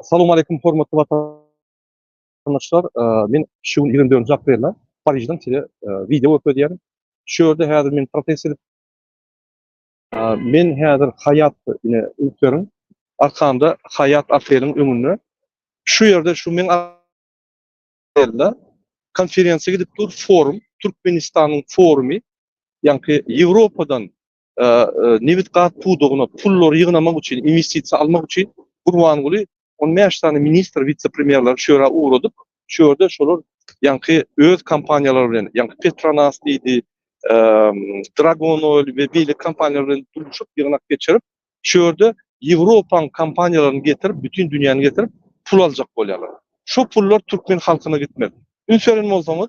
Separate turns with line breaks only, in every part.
Salam aleýkum hormatly watandaşlar. Men şu gün 24 aprelde Parižden size wideo görkezýärin. Şu ýerde häzir men protest edip men häzir Hayat ine üns beriň. Arkamda Hayat oteliň öňünde. Şu ýerde şu men otelde konferensiýa gidip dur, forum, Türkmenistanyň forumy, ýaňky Ýewropadan nebit gaz pudagyna pullary ýygnamak üçin, inwestisiýa almak üçin Gurbanguly 15 sany ministr, wise-premýerleri şu ýere ugradyp, şu ýerde şolar ýaňky öz kompaniýalary bilen, ýaňky Petronas diýdi, Dragon Oil we beýleki kompaniýalar bilen duşup, ýygnak geçirip, şu ýerde Ýewropaň kompaniýalaryny getirip, bütin dünýäni getirip, pul aljak bolýarlar. Şo pullar türkmen halkyna gitmez. Üns beren bolsaňyz,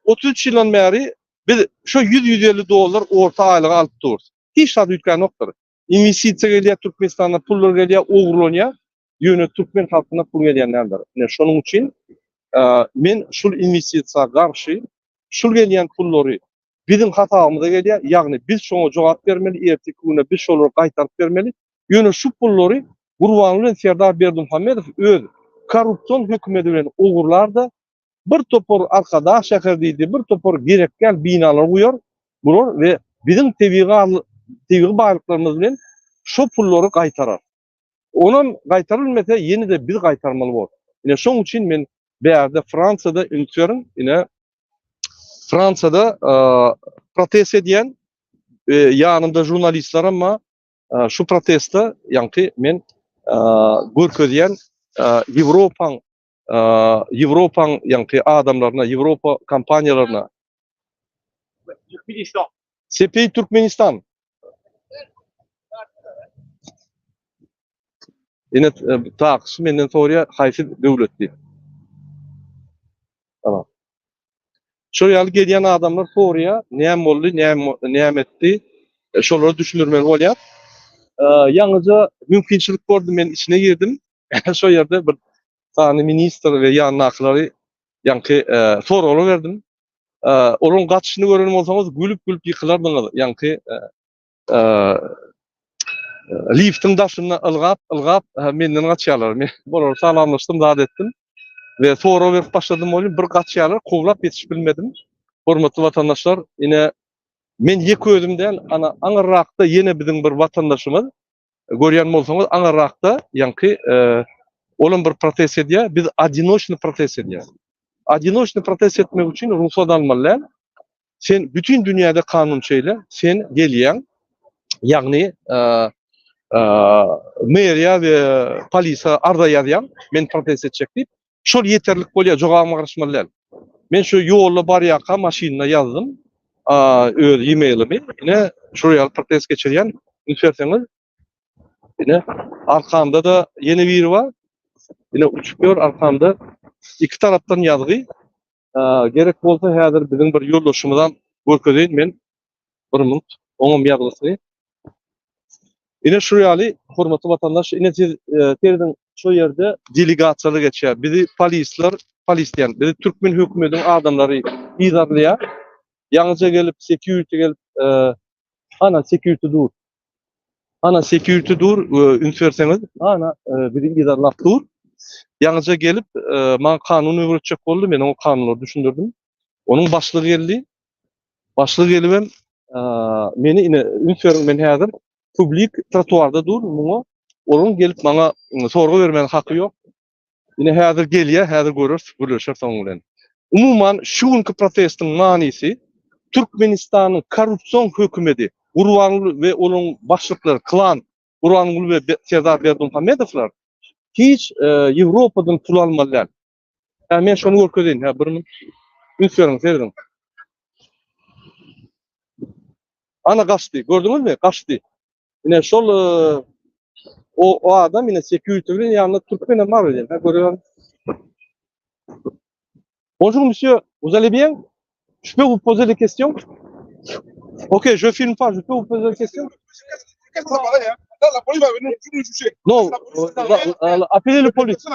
33 ýyldan bäri biz şo 100-150 dollar orta aýlygy alyp durus. Hiç zat üýtgänokdyr. Inwestisiýa gelýär Türkmenistana, pullar gelýär, ogurlanýar. Ýöne türkmen halkyna pul gelýän däldir. Ine şonuň üçin men şul inwestisiýa garşy, şul gelýän pullary biziň hasabymyza gelýär, ýagny biz şoňa jogap bermeli, erteki güne biz şolary gaýtaryp bermeli. Ýöne şu pullary Gurbanguly bilen Serdar Berdimuhamedow öz korrupsion hökümeti bilen ogurlar-da, bir topar Arkadag şäheri diýdi, bir topar gerek däl binalar guýar bular we biziň tebigy tebigy baýlyklarymyz bilen şo pullary gaýtarar. Onam gaýtarylmasa ýene-de biz gaýtarmaly bolar. Ine şoň üçin men bärde Fransiýada üns beriň, ine Fransiýada protest edýän ýanymda žurnalistlerim bar. Şu protestde ýaňky men görkezýän Ýewropaň Ýewropaň ýaňky adamlaryna, Ýewropa kompaniýalaryna.
Türkmenistan.
CPI Türkmenistan. Ine takçy menden soraýar, haýsy döwlet diýip. Tamam. Şol ýaly gelýän adamlar soraýar, näme boldy, näme näme etdi? E, şolara düşündirmeli bolýar. E, ýaňyja mümkinçilik boldy, men içine girdim. Şo ýerde bir sany ministr we ýanyndakylary ýaňky e, soraglar berdim. E, olaryň gaçyşyny gören bolsaňyz gülüp-gülüp ýykylardyňyz. Ýaňky e, liftiň daşynda ylgap, ylgap menden gaçýarlar. Men olary salamlaşdym, zat etdim we sorag berip başladym welin bir gaçýarlar, kowlap ýetişip bilmedim. Hormatly watandaşlar, ine men ýeke özüm däl, ana aňyrrakda ýene biziň bir watandaşymyz görýän bolsaňyz aňyrrakda ýaňky olam bir protest edýär. Biz odinoçny protest edýäris. Odinoçny protest etmek üçin rugsat almaly däl. Sen bütin dünýäde kanun şeýle, sen gelýäň, ýagny meriýa we polisa arza ýazýaň, men protest etjek diýip, şol ýeterlik bolýar, jogabyňa garaşmaly däl. Men şu ýolda barýarka maşynda ýazdym, öz e-mailimi, ine şular ýaly protest geçirýän, üns berseňiz, ine arkamda-da ýene biri bar, ine uçup ýör arkamda, iki tarapdan ýazgy, Gerek bolsa häzir biziň bir ýoldaşymyzam görkezeýin men. Bir minut. Oňam ýazgysyny. Ine şu ýaly hormatly watandaş, ine siz serediň şu ýerde delegasiýalar geçýär. Bizi polisler, polis diýen, bizi türkmen hökümetiniň adamlary yzarlaýar. Ýaňyja gelip security gelip, ana security dur. Ana security dur, üns berseňiz, ana bizi yzarlap dur. Ýaňyja gelip, maňa kanun öwretjek boldy, men oňa kanunlary düşündirdim. Onuň başlygy geldi. Başlygy gelibem, meni ine üns beriň, men häzir publik trotuarda dur, muňa olaryň gelip maňa sorag bermäne haky ýok. Ine häzir gelýär, häzir göreris, gürleşeris onuň bilen. Umuman, şu günki protestiň manysy Türkmenistanyň korrupsion hökümedi, Gurbanguly we olaryň başlyklary, klan Gurbanguly we Serdar Berdimuhamedowlar hiç Ýewropadan pul almaly däl. Hä, men şony görkezeýin, hä, bir minut. Üns beriň, serediň. Ana gaçdy, gördüňizmi? Gaçdy. Ine şol o, o adam ine security bilen ýanynda türkmen hem bar öýdýän. Ha görýän. Bonjour monsieur, vous allez bien? Je peux vous poser des questions? Ok, je filme pas, je peux vous poser des questions?
La police va venir nous juger.
Non, appelez le police.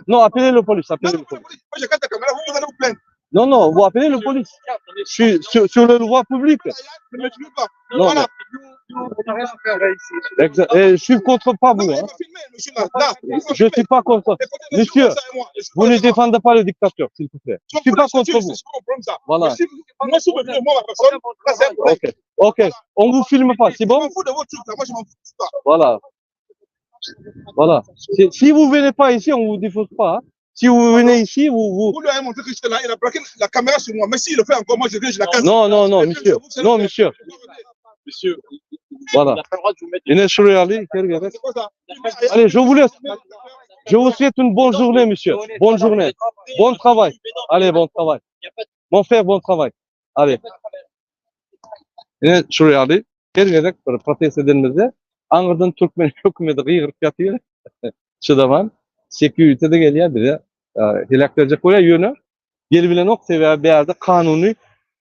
Non, appelez le police, appelez le police.
Moi, je casse la caméra, vous allez vous plaindre.
Non, non, vous appelez le police. Je suis sur, sur le voie publique.
Ne me tuez pas.
Non,
Voilà.
Exa- eh, je suis contre pas
Non,
vous,
il
hein.
m'a filmé, monsieur, là. Là, il m'a
Je
filmé.
suis pas contre.
Écoutez,
Monsieur,
je suis comme ça, moi. Je suis
Vous ne
pas d'accord.
défendez pas le dictateur, s'il vous plaît.
Je
Je suis pas
m'en fous,
contre
c'est-
vous.
C'est pas mon problème, ça.
Voilà.
Mais si- Moi, si vous me filmez, moi, ma personne, là, c'est un problème.
Ok. Ok. On vous filme pas, c'est
Je
bon?
m'en fous de vos trucs, là. Moi, je m'en fous de ça.
Voilà. Voilà. Si, si vous venez pas ici, on vous défausse pas. hein. Si vous venez ici, vous, vous...
Vous lui avez montré que j'étais là, il a braqué la caméra sur moi. Mais s'il le fait encore, moi, je viens, je la casse.
Non, non, non,
Et puis,
monsieur.
vous, c'est-
Non, monsieur.
Monsieur,
Voilà.
on n'a pas le droit de vous mettre.
Ine şuraya alayım, gel gel.
C'est quoi ça
Allez, je vous laisse. Je vous souhaite une bonne journée, monsieur. Bonne journée. Bon travail. Allez, bon travail. Mon frère, bon travail. Allez. Ine şuraya alayım. Her gezek bir protest edenimizde aňyrdan türkmen hökümeti gygyryp ýatyr. Çydaman. Security de gelýär bize. E, Heläk berjek bolýar ýöne gelibilenok sebäbi bu ýerde kanuny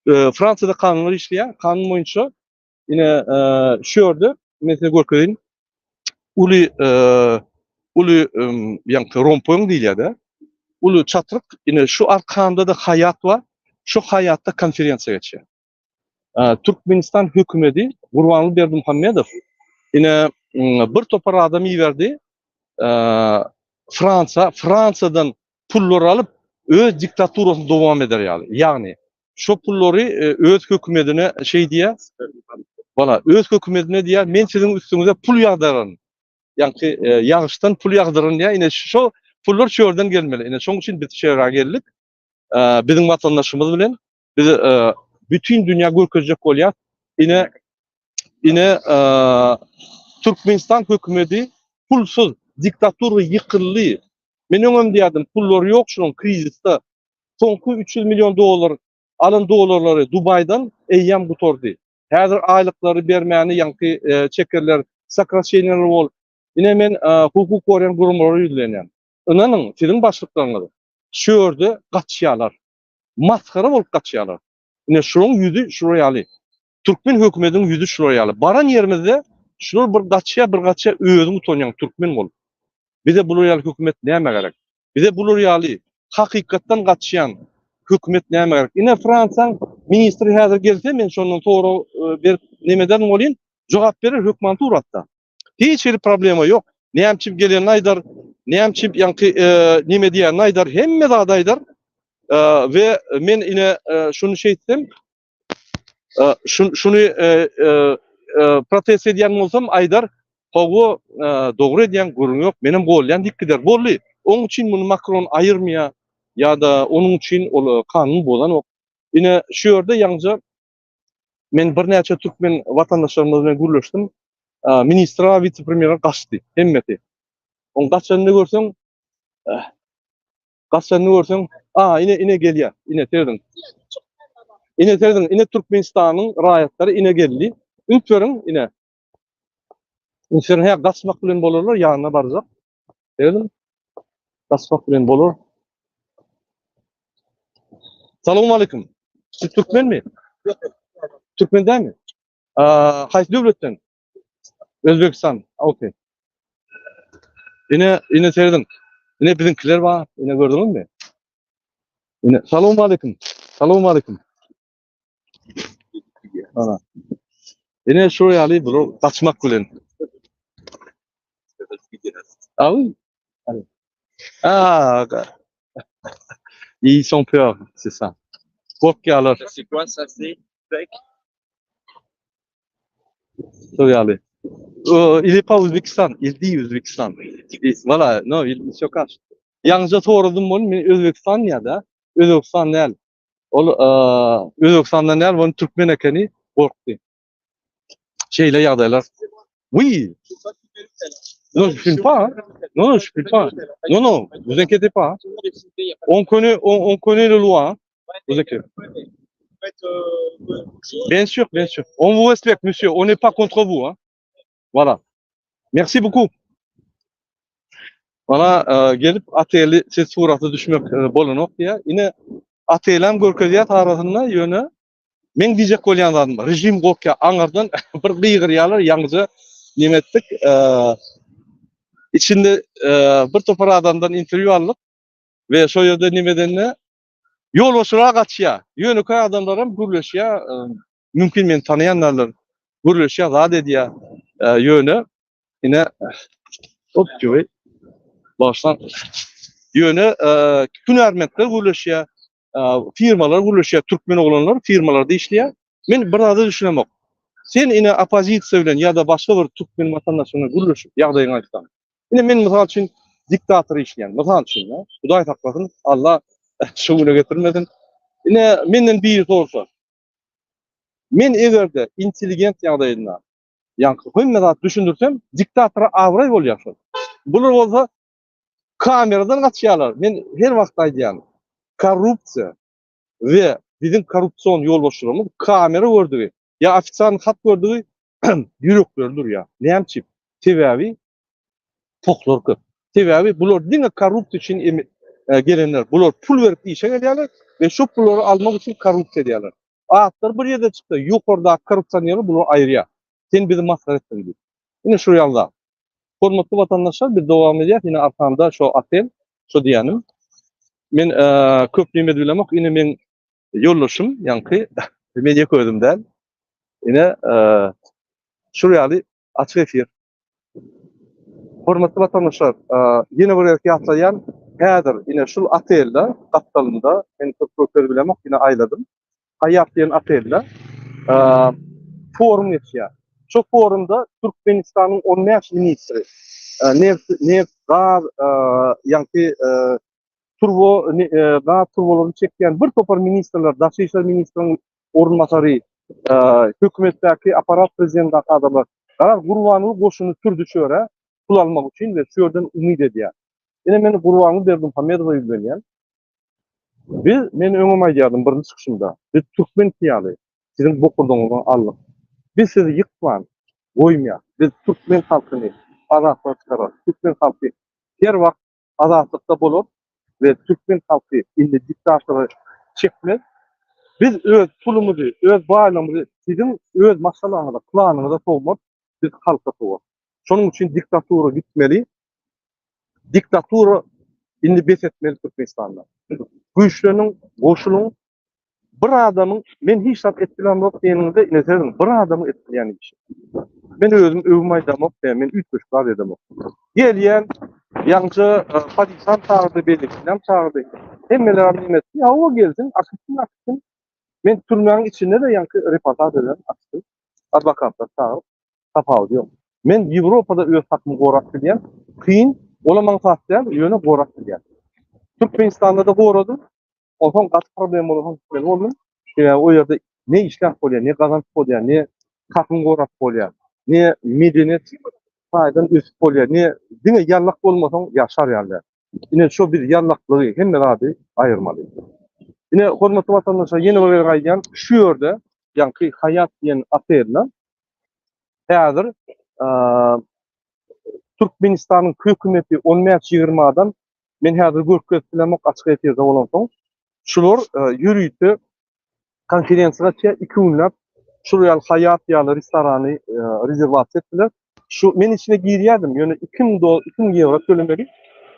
e, Fransiýada kanunlar işleýär. Kanun boýunça ine e, şu ýerde men size görkezeýin. Uly e, uly ýaňky rompoň diýilýär-de. Uly çatryk ine şu arkanda-da Haýat bar. Şu Haýatda konferensiýa geçýär. E, Türkmenistan hökümeti Gurbanguly Berdimuhamedow ine bir topar adam iberdi. E, Fransa, Fransiýadan pullar alyp öz diktaturasyny dowam eder ýaly. Ýagny şu pullary e, öz hökümetine şey diýär. Wala öz hökümetine diýär, men siziň üstüňize pul ýagdyraryn. Ýagny e, ýagyşdan pul ýagdyraryn diýär. Ine şu pullar şu ýerden gelmeli. Ine şoň üçin biz şu ýere geldik. E, biziň watandaşymyz bilen biz e, bütün dünýä görkezjek bolýar. Ine ine e, Türkmenistan hökümeti pulsuz diktatura ýykyldy. Men öňem diýerdim, pullary ýok şunuň krizisde. Soňky 300 million dollar alan dollarlary Dubaydan eýýäm gutardy. Häzir aýlyklary bermäni ýaňky e, çekerler, сокращениялар bol. Ine men e, hukuk goraýan guramalara ýüzlenýän. Ynanyň, siziň başlyklaryňyz şu ýerde gaçýarlar. Masgara bolup gaçýarlar. Ine şunuň ýüzi şular ýaly. Türkmen hökümetiniň ýüzi şular ýaly. Baran ýerimizde şular bir gaçýar, bir gaçýar, özüň utanýaň türkmen bolup. Bize bular ýaly hökümet näme gerek? Bize bular ýaly hakykatdan gaçýan hökümet näme gerek? Ine Fransiýanyň ministri häzir gelse men şondan sorag e, berip nemeden bolýan, jogap berer hökman suratda. Hiç bir problema ýok. Näme gelen aýdar, näme ýaňky e, neme diýen aýdar, hemme zat aýdar. E, we men ine e, şuny şey etsem, e, şun, şuny e, e, e, protest edýän bolsam aýdar, Hawa, e, dogry edýän gürrüň ýok, menem golýan diýip gider. Boldy. Onuň üçin muny Makron aýyrmaýar ýa-da onuň üçin ol e, kanun bozanok. Ine şu ýerde ýaňja men birnäçe türkmen watandaşlarymyz bilen gürleşdim. E, Ministra, wise-premýere gaçdy hemmesi. Oň gaçanyny görseň, eh, gaçanyny görseň, a ine ine gelýär. Ine serediň. Ine serediň, ine Türkmenistanyň raýatlary ine geldi. Üns beriň, ine. Üns beriň, hä gaçmak bilen bolarlar, ýanyna barjak. Serediň. Gaçmak bilen bolar. Salam aleyküm. Siz türkmenmi? Türkmen dälmi? Aa, haýsy döwletden? Özbekistan. Okey. Ine, ine serediň. Ine biziňkiler bar. Ine gördüňizmi? Ine, salam aleyküm. Salam aleyküm. Ana. Ine şu ýaly bu gaçmak bilen. Ah oui. Allez. Ah, ils sont peur, c'est ça. Korkýarlar.
C'est quoi ça C'est fake
Şu ýaly. Euh, il est pas Ouzbekistan, il dit Ouzbekistan. Il- Voilà, non, il, il se cache. Ýaňja soradym ony, men Özbekistan ýa-da Özbekistan däl. Ol e, Özbekistandan däl, ony türkmen ekeni gorkdy. Şeýle ýagdaýlar. Oui. Non, je filme pas. Hein. Non, non, je filme pas. Non, non, vous inquiétez pas. hein. On connaît, on, on connaît le loi. Hein. Vous inquiétez. Bien sûr, bien sûr. On vous respecte, monsieur. On n'est pas contre vous. Hein. Voilà. Merci beaucoup. Bana e, gelip oteli siz surata düşmek e, bolanok diýä. Ine otelem görkezýär arasynda ýöne men diýjek bolýan zadym rejim gorkýar aňyrdan bir gygyrýarlar ýaňyja neme etdik. E, içinde e, bir topar adamdan interwýu aldyk we şo ýerde nemedende ýolbaşçylar gaçýar. Ýönekeý adamlar hem gürleşýär. E, mümkin meni tanaýanlarlar. Gürleşýär, zat edýär. Ýöne ine hop jüwi. Başlan. Ýöne hünärmentler gürleşýär, firmalar gürleşýär, türkmen oglanlar firmalarda işleýär. Men bir zada düşünemok. Sen ine oppozisiýa bilen ýa-da başga bir türkmen watandaşy bilen gürleşip ýagdaýyňy aýtsaň. Ine men mysal üçin diktator işleýän. Mysal üçin, Hudaý saklasyn, Allah şu güne getirmesin. Ine menden biri sorsa, Men eger-de intelligent ýagdaýynda, ýaňky hemme zat düşündirsem, diktatora abraý bolýar şol. Bular bolsa kameradan gaçýarlar. Men her wagt aýdýan, korrupsiýa we biziň korrupsion ýolbaşçylarymyz kamera gördügi ýa ofitsialny hat gördügi ýürekleri durýar. Näme üçin? Sebäbi poklar köp. Sebäbi bular diňe korrupsiýa üçin gelenler. Bular pul berip işe gelýärler we şo pullary almak üçin korrupsiýa edýärler. Atlar bir ýerde çyksa, ýokardaky korrupsionerler bulary aýyrýar. Sen bizi masgara etdiň diýip. Ine şu ýaly zat. Hormatly watandaşlar, biz dowam edýäs. Ine arkamda şo otel, şo diýýänim. Men köp neme bilemok. Ine meň ýoldaşym, ýaňky men ýeke özüm däl. Ine şu ýaly Açyk efir. Hormatly watandaşlar, ýene bir gezek ýatlaýan, häzir ine şul otelde, gapdalynda, men köp görkezip bilemok, ýene aýladym. Haýat diýen otelde forum geçýär. Şo forumda Türkmenistanyň 15 ministri, neft, neft, gaz, ýaňky turbo, gaz turbalaryny çekýän bir topar ministrler, daşary işler ministriniň orunbasary, hökümetdäki apparat prezidentdäki adamlar, garaz Gurbanguly goşuny sürdi şu ýere pul almak üçin we şu ýerden umyt edýär. Ine men Gurbanguly Berdimuhamedowa ýüzlenýän. Biz, men öňem aýdýardym birinji çykyşymda, biz türkmen ýaly siziň bokurdagyňyzdan aldyk. Biz sizi ýykman goýmaýas. Biz türkmen halkyny azatlyga çykararys. Türkmen halky her wagt azatlykda bolar we türkmen halky indi diktatory çekmez. Biz öz pulumyzy, öz baýlygymyzy siziň öz maşgalaňyza, klanyňyza sowmaz, biz halka sowarys. Şonuň üçin diktatura gitmeli. Diktatura indi bes etmeli Türkmenistanda. Güýçleniň, goşulyň, Bir adamyň men hiç zat edip bilemok diýeniňizde ine sezin bir adamyň edip bilýän işi. Men özüm öwüm aýdamok diýen men üýtgeşik zat edemok. Gelýän ýaňja polisiýam çagyrdy beýlekisinem çagyrdy. Hemmeler hem etdi. Hawa gelsin akypsyn akypsyn. Men türmäň içinde-de ýaňky reportaž eden akypsyn. Adwokatlar çagyryp tapawudy ýok. Men Ýewropada öz hakymy gorap bilýän. Kyn, olam aňsat däl, ýöne gorap bilýän. Türkmenistanda-da goradym. Onsoň gaty problem bolansoň gitmeli boldum. Sebäbi o ýerde ne işläp bolýar, ne gazanyp bolýar, ne hakyňy gorap bolýar, ne medeniýet taýdan ösüp bolýar, ne diňe ýallak bolmasaň ýaşar ýaly däl. Ine şo biz ýallaklygy, hemme zady aýyrmaly. Ine hormatly watandaşlar ýene bir gezek aýdýan, şu ýerde ýaňky Haýat diýen otelde häzir Türkmenistanyň hökümeti on bäş-ýigrimi adam Men häzir görkezip bilemok açyk efirde bolansoň. Şular ýörite konferensiýa geçýär, 2 günläp şul ýaly Haýat ýaly restorany rezerwasiýa etdiler. Şu men içine girýärdim, ýöne 2000 dollar, 2000 ýewro tölemeli.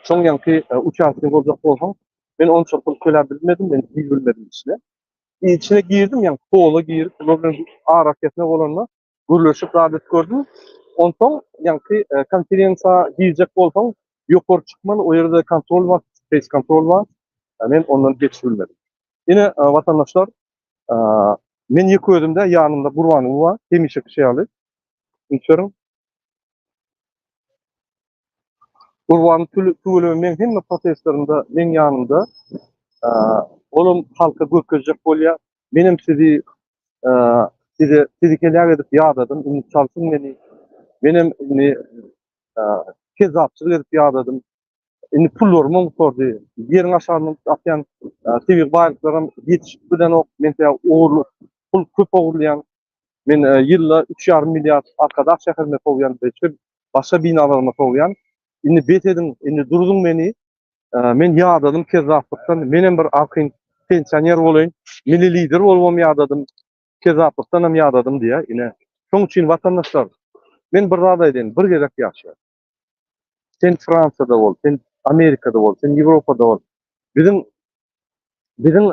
Şoň ýaňky uçastnik boljak bolsaň, men onça pul töläp bilmedim, men girip bilmedim içine. Içine girdim, ýaňky hola girip, bular bilen arakesme bolanda gürleşip zat edip gördüm. Onsoň ýaňky konferensiýa girjek bolsaň, ýokary çykmaly, o ýerde kontrol bar, space kontrol bar. Men ondan geçip bilmedim. Ine, watandaşlar, men ýeke özüm däl, ýanymda Gurbanguly bar, hemişeki ýaly. Üns beriň. Gurban tüweleme meň hemme protestlerimde meň ýanymda. Olam halka görkezjek bolýar. Menem sizi size sizi heläk edip ýadadym. Indi çalşyň meni. Menem indi kezzapçylyk edip ýadadym. Indi pullarym gutardy. Ýeriň aşagyndan atýan tebigy baýlyklaram ýetişip bilenok. Men sebäbi ogurly pul köp ogurlaýan. Men ýylda 3,5 milliard Arkadag şäherine sowýan, başga binalaryma sowýan. Indi bes ediň, indi durzuň meni. Men ýadadym kezzaplykdan. Menem bir arkaýyn pensioner bolaýyn. Milli lider bolubam ýadadym. Kezzaplykdan hem ýadadym diýýär. Ine, şoň üçin watandaşlar, men bir zat aýdaýyn, bir gezek ýaşaýar. Sen Fransiýada bol, sen Amerikada bol, sen Ýewropada bol. Biziň biziň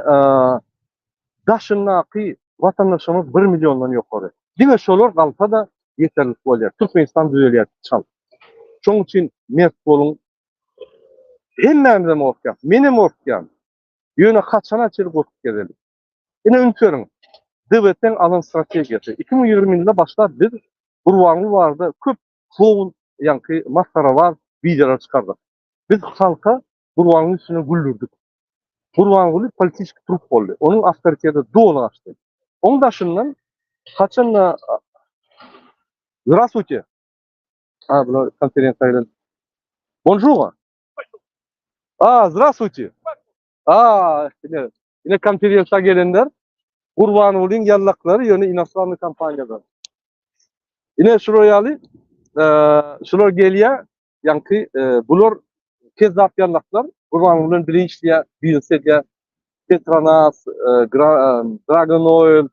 daşyndaky watandaşlarymyz 1 milliondan ýokary. Diňe şolar galsa-da ýeterlik bolýar. Türkmenistan düzelýär çalt. Şonuň üçin mert boluň. Hemmämizem gorkýas. Menem gorkýan. Ýöne haçana çenli gorkup gezeli? Ine üns beriň. DWT-iň alan strategiýasy. 2020 ýylda başlap biz Gurbanguly barada köp kloun ýaňky masgarabaz wideolar çykardyk. Biz halka Gurbanguly üstüne güldürdik. Gurbanguly politiski trup boldy. Onuň awtoriteti doly gaçdy. Oň daşyndan haçanda Здравствуйте. A, bular konferensiýa gelen. Bonjour. A, здравствуйте. A, ine, ine konferensiýa gelenler. Gurbangulyň ýallaklary ýöne inostrannýy kompaniýadan. Ine şular ýaly, şular gelýär, ýaňky bular kezzap ýallaklar Gurbanguly bilen bile işleýär, biznes edýär. Petronas, Dragon Oil,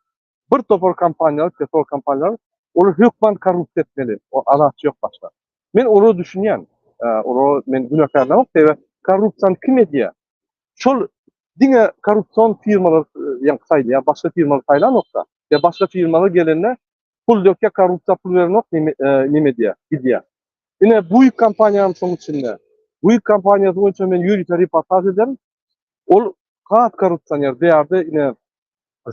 bir topar kompaniýalar, petrol kompaniýalar olar hökman korrupsiýa etmeli. O alaç ýok başga. Men olara düşünýän. Olara men günäkärlämok, sebäbi korrupsiýany kim edýär? Şol diňe korrupsion firmalar ýaňky saýlaýar, başga firmalar saýlanokda. Ýa başga firmalar gelende pul dökýär, korrupsiýa pul berenok, neme edýär, gidýär. Ine Buick kompaniýam şoň içinde. Buick kompaniýasy boýunça men ýörite reportaž ederin. Ol has korrupsioner. Bu ýerde ine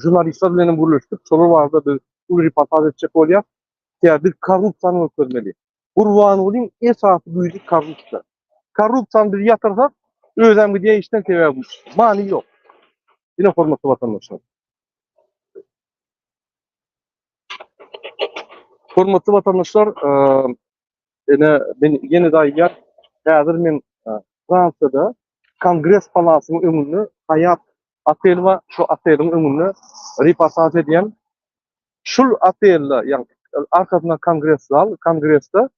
žurnalistler bilen hem gürleşdik. Şolar barada biz uly reportaž etjek bolýas. Sebäbi biz korrupsiýany görkezmeli. Gurbangulyň esasy güýji korrupsiýa. Korrupsiýany biz ýatyrsak, özem gidýär işden sebäbi many ýok. Ine hormatly watandaşlar. Hormatly watandaşlar, ine men ýene-de aýdýan, häzir men Fransiýada Kongres palasynyň öňünde Hayat otel bar, şu oteliň öňünde reportaž edýän. Şul otelde, ýagny arkasynda kongres zal, kongresde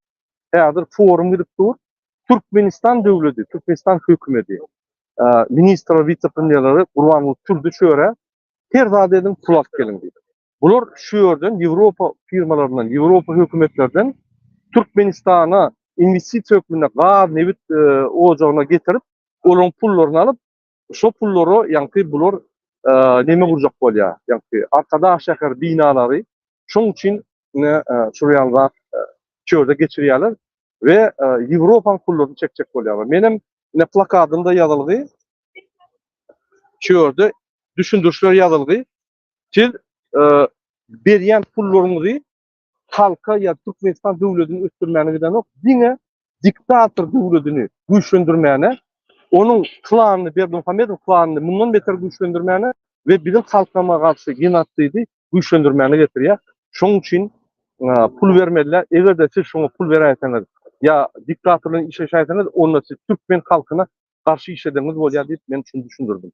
häzir forum gidip dur. Türkmenistan döwleti, Türkmenistan hökümeti, ministr, wise-premýerleri Gurbanguly Türdi şu ýere her zat ediň pul alyp geliň diýdi. Bular şu ýerden Ýewropa firmalaryndan, Ýewropa hökümetlerden Türkmenistana investisiýa hökmünde gaz, nebit ojagyna getirip, olaryň pullaryny alyp, şo pullara ýaňky bular neme gurjak bolýar, ýaňky Arkadag şäher binalary, şoň üçin ine şul ýaly zat şu ýerde geçirýärler we Ýewropanyň pullaryny çekjek bolýarlar. Menem ine plakadymda ýazylgy şu ýerde düşündirişler ýazylgy. Siz berýän pullaryňyzy halka ýa Türkmenistan döwletini ösdürmäne gidenok, diňe diktator döwletini güýçlendirmäne, onuň klanyny, Berdimuhamedow klanyny mundan beter güýçlendirmäne we biziň halkama garşy genotsidi güýçlendirmäne getirýär. Şonuň üçin pul bermeliler. Eger-de siz şoňa pul beräýseňiz ýa diktator bilen işleşäýseňiz, onda siz türkmen halkyna garşy işledeniňiz bolýar diýip, men şuny düşündirdim.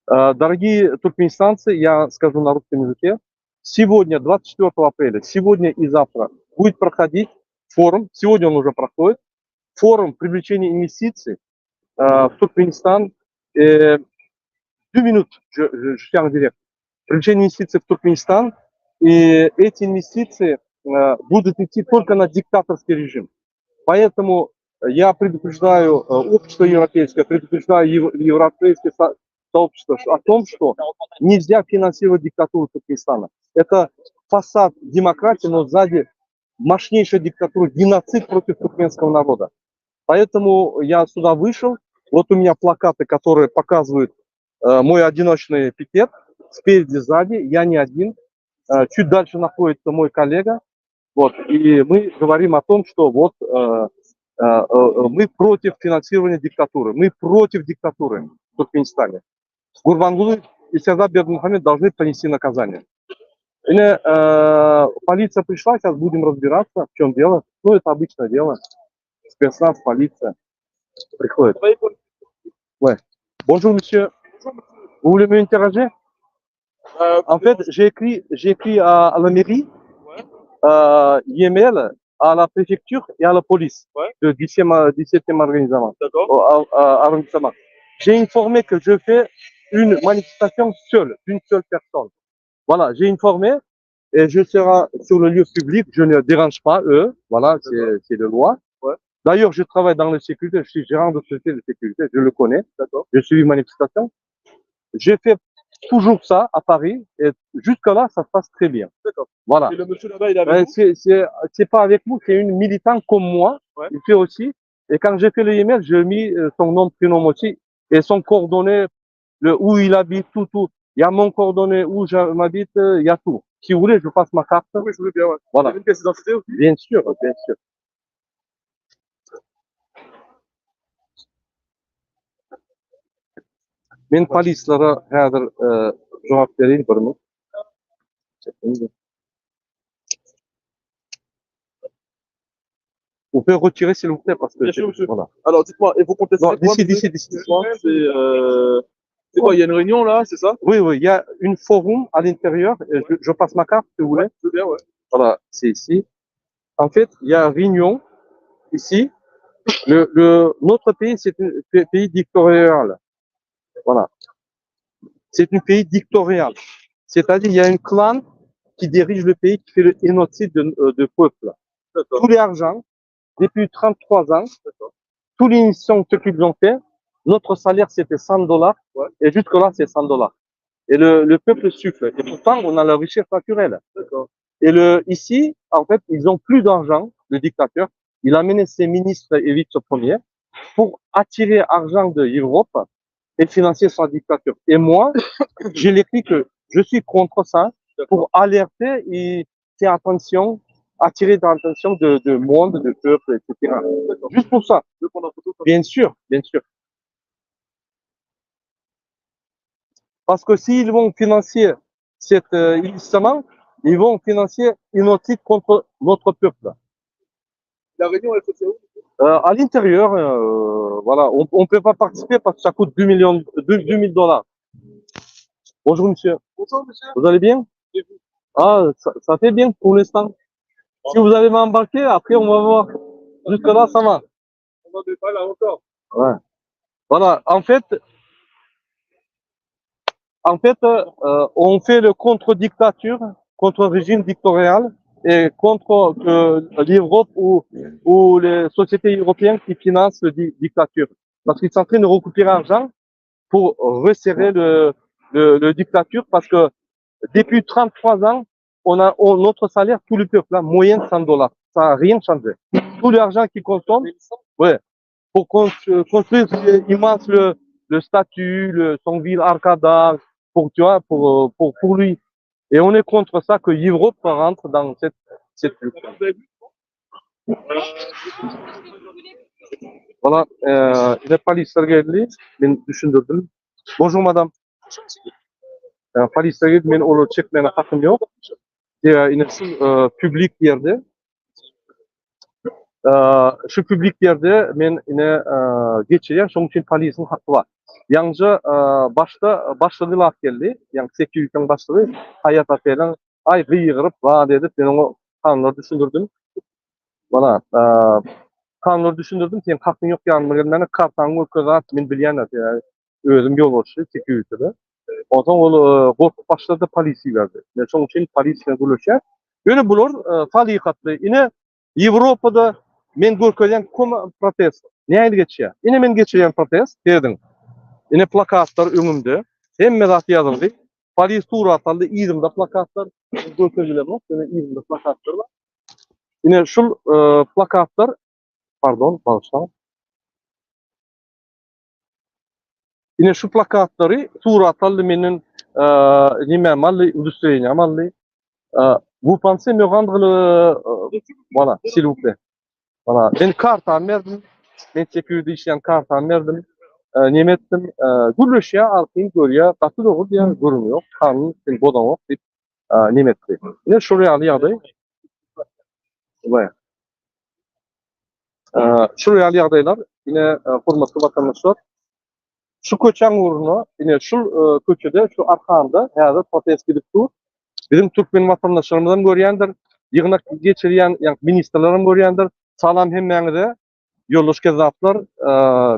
Дорогие туркменистанцы, я скажу на русском языке, сегодня, 24 апреля, сегодня и завтра будет проходить форум, сегодня он уже проходит, форум привлечения инвестиций в Туркменистан. Две минуты, je, je, директор. Привлечение инвестиций в Туркменистан, и эти инвестиции будут идти только на диктаторский режим. Поэтому я предупреждаю общество европейское, предупреждаю европейское сообщество о том, что нельзя финансировать диктатуру Туркменистана. Это фасад демократии, но сзади мощнейшая диктатура, геноцид против туркменского народа. Поэтому я сюда вышел. Вот у меня плакаты, которые показывают мой одиночный пикет. Спереди, сзади, я не один. Чуть дальше находится мой коллега. Вот, и мы говорим о том, что вот мы против финансирования диктатуры, мы против диктатуры в Туркменистане. Гурбангулы и Сердар Бердымухамедов должны понести наказание. Или, полиция пришла, сейчас будем разбираться, в чем дело. Ну, это обычное дело. Спецназ, полиция приходит. Ouais. Bonjour, monsieur. Vous voulez m'interroger? En fait, j'ai écrit à la mairie, e-mail à la préfecture et à la police de 10e, 17e arrondissement. Arrondissement. J'ai informé que je fais une manifestation seule, d'une seule personne. Voilà, j'ai informé et je serai sur le lieu public, je ne dérange pas eux, voilà, c'est le loi. D'ailleurs, je travaille dans la sécurité, je suis gérant de société de sécurité, je le connais. Je suis une manifestation. J'ai fait toujours ça à Paris et jusque là ça se passe très bien.
D'accord.
Voilà.
Et le monsieur là-bas, il est avec vous
C'est pas avec vous, c'est une militante comme moi.
Ouais.
Il fait aussi. Et quand j'ai fait le email, j'ai mis son nom, prénom aussi et son coordonnées, le, où il habite, tout, tout. Il y a mon coordonné où je m'habite, il y a tout. Si vous voulez, je passe ma carte.
Oui, je veux bien, ouais.
Voilà.
Vous avez une pièce d'identité aussi?
Bien sûr, bien sûr. Men polislere häzir jogap bereýin bir minut. Vous pouvez retirer s'il vous plaît parce que
Bien sûr, monsieur.
voilà.
Alors, dites-moi, et vous contestez
Non,
quoi,
d'ici,
monsieur
d'ici, d'ici.
C'est euh... c'est quoi, il y a une réunion là, c'est ça?
Oui, oui, il y a une forum à l'intérieur. Et Je passe ma carte, si vous voulez.
Ouais, je veux bien, ouais.
Voilà, c'est ici. En fait, il y a une réunion ici. Notre pays, c'est un pays dictatorial. Voilà. C'est un pays dictatorial. C'est-à-dire, il y a un clan qui dirige le pays, qui fait le génocide de peuple.
D'accord.
Tous les argents, depuis 33 ans, tous les missions ce qu'ils ont fait, notre salaire, c'était 100 dollars.
Ouais.
Et jusque-là, c'est 100 dollars. Et le peuple souffre. Et pourtant, on a la richesse naturelle.
D'accord.
Et ici, en fait, ils ont plus d'argent, le dictateur. Il a amené ses ministres et vice-premiers pour attirer argent de l'Europe et financer sa dictature. Et moi, j'ai l'écrit que je suis contre ça pour alerter et faire attention, attirer l'attention de monde, de peuple, etc.
D'accord.
Juste pour ça.
Je vais prendre en photo.
Bien sûr, bien sûr. Parce que s'ils vont financer cet illicement, ils vont financer une autre contre notre peuple.
La réunion, elle se fait où?
À l'intérieur, voilà, on peut pas participer parce que ça coûte 2 millions, deux, deux mille dollars. Bonjour monsieur.
Bonjour monsieur.
Vous allez bien?
Et vous?
Ah, ça fait bien pour l'instant. Si vous allez m'embarquer, après on va voir. Jusque là, ça va.
On n'en est pas là encore.
Ouais. Voilà, en fait, en fait, on fait le contre-dictature, contre régime dictatorial et contre l'Europe ou les sociétés européennes qui financent la dictature. Parce qu'ils sont en train de récupérer l'argent pour resserrer le dictature parce que depuis 33 ans, on a notre salaire, tout le peuple, là, moyenne 100 dollars. Ça n'a rien changé. Tout l'argent qu'ils consomment, ouais, pour construire immense le statut, son ville Arkadag, pour, tu vois, pour, pour, pour lui. Et on est contre ça que l'Europe rentre dans cette lutte. Voilà, il n'est pas geldi, men düşündirdim. Bonjour madame. Polisler geldi, men olary çekmäne hakym ýok. Ine şu publik ýerde. Şu publik ýerde men ine geçirýän, şonuň üçin polisiň haky bar. Ýaňja başda başlygy lap geldi. Ýaňy security-niň başlygy Hayat Oteliň aý gygyryp zat edip men oňa kanunlary düşündirdim. Voilà, kanunlary düşündirdim. Sen hakyň ýok ýanyma gelmäne, kartaňy görkez zat men bilýän özüm ýolbaşçy security-de. Ondan ol gorkup başlady, polisiýa berdi. Men şonuň üçin polisiýa gürleşýär. Ýöne bular salykatly. Ine Ýewropada men görkezýän koma protest. Nähili geçýär? Ine men geçirýän protest, derdiň. Ine plakatlar öňümde. Hemme zat ýazyldy. Polis surat aldy, ýygymda plakatlar. Görkezilen bak, ýöne ýygymda plakatlar bar. Ine şul plakatlar, pardon, bağışlaň. Ine şu plakatlary surat aldy menden, nime aldy, удостоверение aldy. Vous pensez me rendre le voilà, s'il vous plaît. Voilà, ben kartam berdim. Men security işleýän kartam berdim. Neme etdim? Gürleşýär, alkym görýär, gaty dogry diýen görüm ýok. Kanun sen bozaňok diýip neme etdi. Ine şu real ýagdaý. Vay. Şu real ýagdaýlar ine hormatly vatandaşlar. Şu köçäň ugruna, ine şu köçede, şu arkanda häzir protest gidip dur. Bizim türkmen vatandaşlarymyzam görýändir, ýygnak geçirýän, ýa ministrlerim görýändir. Salam hemmäňize. Ýoldaş kezzaplar,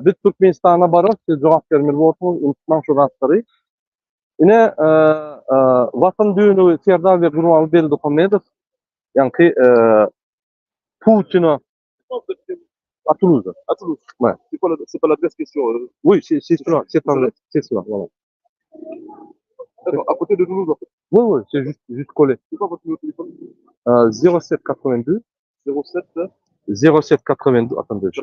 biz Türkmenistana baryp, siz jogap bermeli bolsunuz, unutmaň şu zatlary. Ine Watan düýnü Serdar we Gurbanguly Berdimuhamedow, ýa-ki Putin'e à Toulouse.
À Toulouse.
Ouais.
C'est quoi la, c'est pas l'adresse question.
Oui, c'est cela, c'est un, c'est cela, voilà.
D'accord, à côté de Toulouse, en fait.
Oui, oui, c'est juste, juste collé.
C'est quoi votre numéro de téléphone
Euh, 07 82
07
07 82 attendez. je-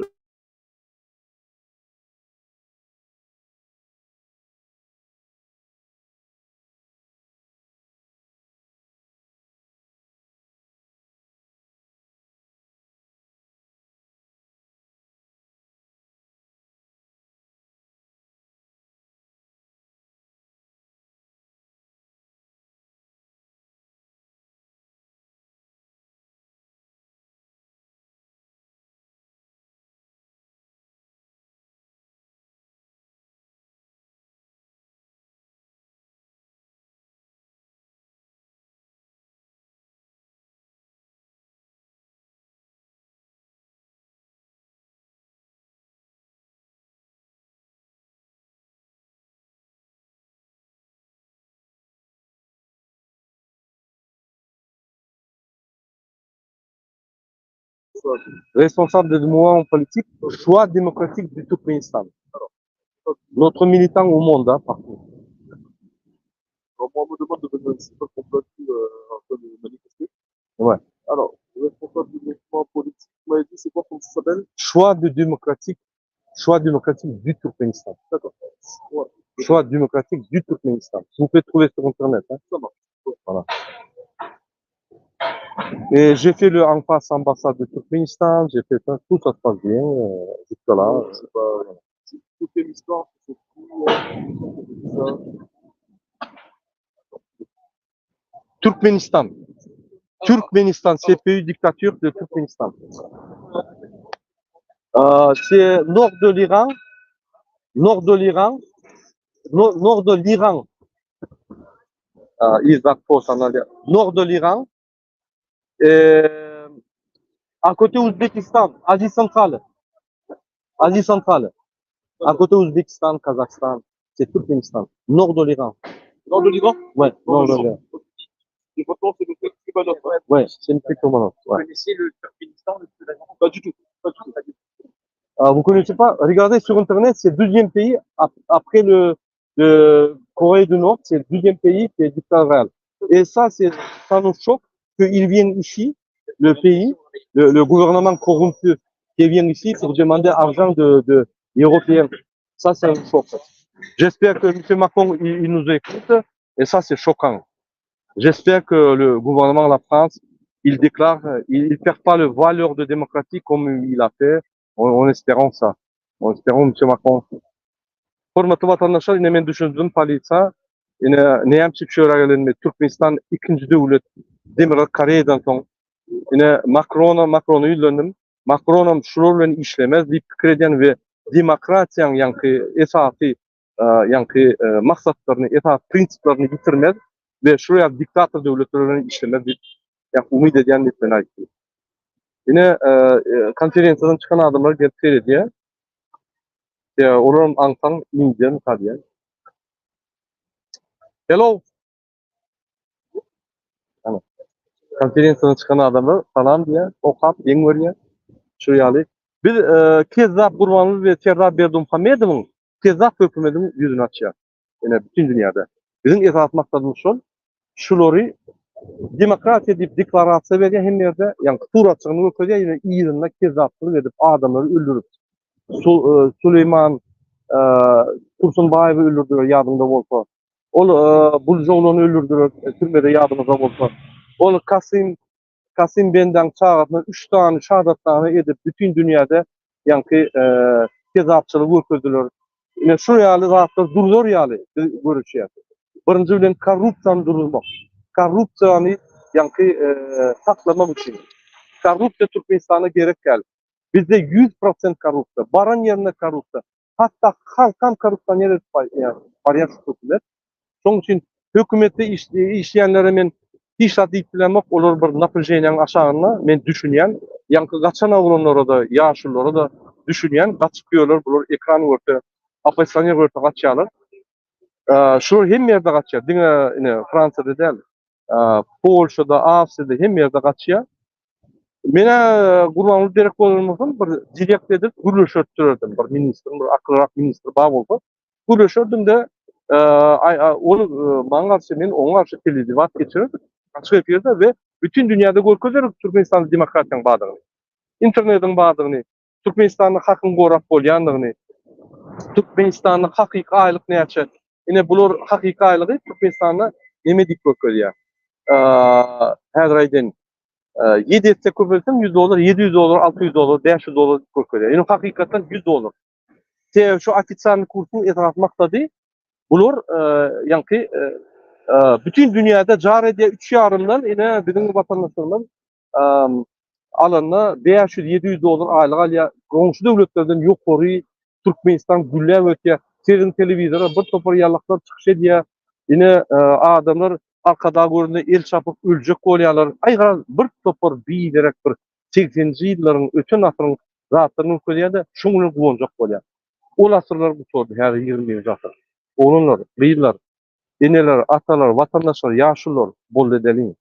Responsable de mouvement politique, choix démocratique du Turkménistan. Notre militant au monde, hein, partout.
Alors, moi, on me demande de venir ici parce qu'on peut plus euh, un peu me manifester.
Ouais.
Alors, responsable du mouvement politique, vous m'avez dit, c'est quoi, comment ça s'appelle
Choix de démocratique, choix démocratique du Turkménistan.
D'accord. Ouais,
Choix démocratique du Turkménistan. Vous pouvez trouver sur Internet. Hein.
ça marche.
Voilà. Et j'ai fait le en face ambassade de Turkménistan, j'ai fait ça, tout ça se passe bien, euh, jusque-là.
C'est pas. C'est tout est l'histoire, c'est tout. euh, ça.
Turkménistan. Turkménistan, c'est pays dictature de Turkménistan. Euh, c'est nord de l'Iran, nord de l'Iran, nord, nord de l'Iran. Euh, Irak, nord de l'Iran. Et à côté Ouzbékistan, Asie centrale. Asie centrale. À côté Ouzbékistan, Kazakhstan, c'est Turkménistan. Nord de l'Iran.
Nord de l'Iran
Ouais, nord de l'Iran.
Et votre nom, c'est le Kubanov. hein
Ouais, c'est une petite commandante.
Vous
Ouais.
connaissez le Turkménistan, le Soudan
Pas du tout. Pas du tout.
Euh, vous connaissez pas? Regardez sur Internet, c'est le deuxième pays ap- après le, le Corée du Nord, c'est le deuxième pays qui est dictatorial. Et ça, c'est, ça nous choque qu'ils viennent ici, le pays, le, le gouvernement corrompu qui vient ici pour demander argent de, de Européens. Ça, c'est un choc. J'espère que M. Macron, il, il nous écoute. Et ça, c'est choquant. J'espère que le gouvernement de la France, il déclare, il ne perd pas le valeur de démocratie comme il a fait. En, en espérant ça. En espérant M. Macron. Hormatly watandaşlar, ine men düşündim polisiýa, ine näme üçin şu ýere gelenimi, Türkmenistan ikinji döwlet, Demirgazyk Koreýadan soň, ine Makrona, Makrona ýüzlendim. Makronam şular bilen işlemez diýip pikir edýän we demokratiýanyň ýaňky esasy e, ýaňky e, maksatlaryny, esasy prinsiplerini ýitirmez we şu ýaly diktator döwletler bilen işlemez diýip ýa umyt edýän diýip men aýtdym. Ine e, e, konferensiýadan çykan adamlar gelip seredýär. Ýa olaram aňsaň Indiýa diýýär. Hello. Ana. Konferensiýadan çykan adamlar salam diýýär, okap, ýeň görýär. Şu ýaly. Biz e, Kezzap Gurbanguly we Serdar Berdimuhamedowyň Kezzap hökümetiniň ýüzüni açýar. Ine bütün dünýäde. Biziň esasy maksadymyz şol. Şulary demokratiýa diýip deklarasiýa berýär hem ýerde, ýagny suratçygyny görkezýär, ýene yzynda kezzapçylyk edip adamlary öldürip. Su, e, Süleýman e, Tursunbaýewi öldürdüler ýadyňda bolsa. Ol e, Buljoglany öldürdüler e, türmede ýadyňyzda bolsa. Ol Kasym Kasym Bendaň çagasyna 3 tane şahadatname edip bütün dünýäde ýaňky e, kezzapçylygy görkezdiler. Ine şu ýaly zatlar durlar ýaly biz görüşýär. Birinji bilen korrupsiýany durdurmak. Korrupsiýany ýaňky e, saklamak üçin. Korrupsiýa Türkmenistana gerek gel. Bizde 100% korrupsiýa, baran ýerine korrupsiýa. Hatda halkam korrupsioner edip barýar şu hökümet. Şonuň üçin hökümetde iş, işleýänlere men hiç zat diýip bilemok, olar bir napräženiýanyň aşagynda men düşünýän, ýaňky gaçan oglanlara da, ýaşululara da düşünýän, gaçyp ýörler, bular ekran görse, oppozisioner görse gaçýarlar. Ee, Şular hem ýerde gaçýar, diňe ine Fransiýada däl, ee, Polşada, Awstriýada hem ýerde gaçýar. Mene Gurbanguly derek bolmasam bir direktor edip gürleşdirdim, bir ministr, bir akylrak ministr bar bolsa, gürleşdirdim de. Ol maňa garşy, men oňa garşy teledebat geçirerdik. Açyk efirde we bütin dünýäde görkezerdik Türkmenistanda demokratiýanyň bardygyny. Internetiň bardygyny, Türkmenistanda hakyň gorap bolýandygyny, Türkmenistanda hakyky aýlyk näçe? Ine bular hakyky aýlygy Türkmenistanda neme diýip görkezýär. Häzir aýdaýyn. 7 etse köpeltseň 100 dollar, 700 dollar, 600 dollar, 500 dollar diýip görkezýär. Ýöne hakykatdan 100 dollar. Sebäbi şu ofitsialnyý kursuň esasy maksady bular ýaňky bütin dünýäde jar edýär üç ýarymdan ine biziň watandaşlarymyz alanda 500-700 dollar aýlyk alýar. Goňşy döwletlerden ýokary Türkmenistan gülläp ösýär. Siziň telewizora bir topar ýalaklar çykyş edýär. Ine adamlar Arkadag göründe el çapyp öljek bolýarlar. Aý garaz bir topar biderek bir segseninji ýyllaryň öten asyryň zatlaryny görkezýär-de şoň bilen guwanjak bolýar. Ol asyrlar gutardy häzir 21-nji asyr. Oglanlar, gyzlar, eneler, atalar, watandaşlar, ýaşulular boldy edeliň.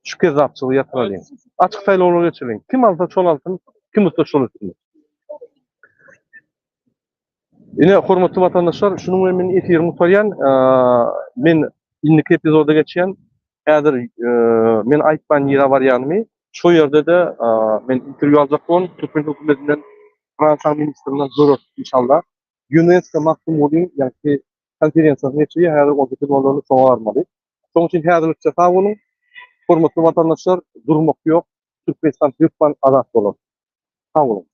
Şu kezzapçylygy ýatyralyň. Açyk saýlawlar geçireliň. Kim alsa şol alsyn, kim utsa şol utsun. Ine, hormatly watandaşlar, şunuň bilen men efirimi gutarýan. Men indiki epizoda geçýän. Häzir men aýtman nirä barýanymy, şo ýerde-de men interwýu aljak bolan türkmen hökümetinden, Fransiýanyň ministrinden göreris inşallah. Ýunesko Magtymgulyň ýagny konferensiýasyny geçirýär, häzir 18 nol-nolda şoňa barmaly. Şonuň üçin häzirlikçe sag boluň. Hormatly watandaşlar, durmak ýok. Türkmenistan hökman azat bolar. Sag boluň.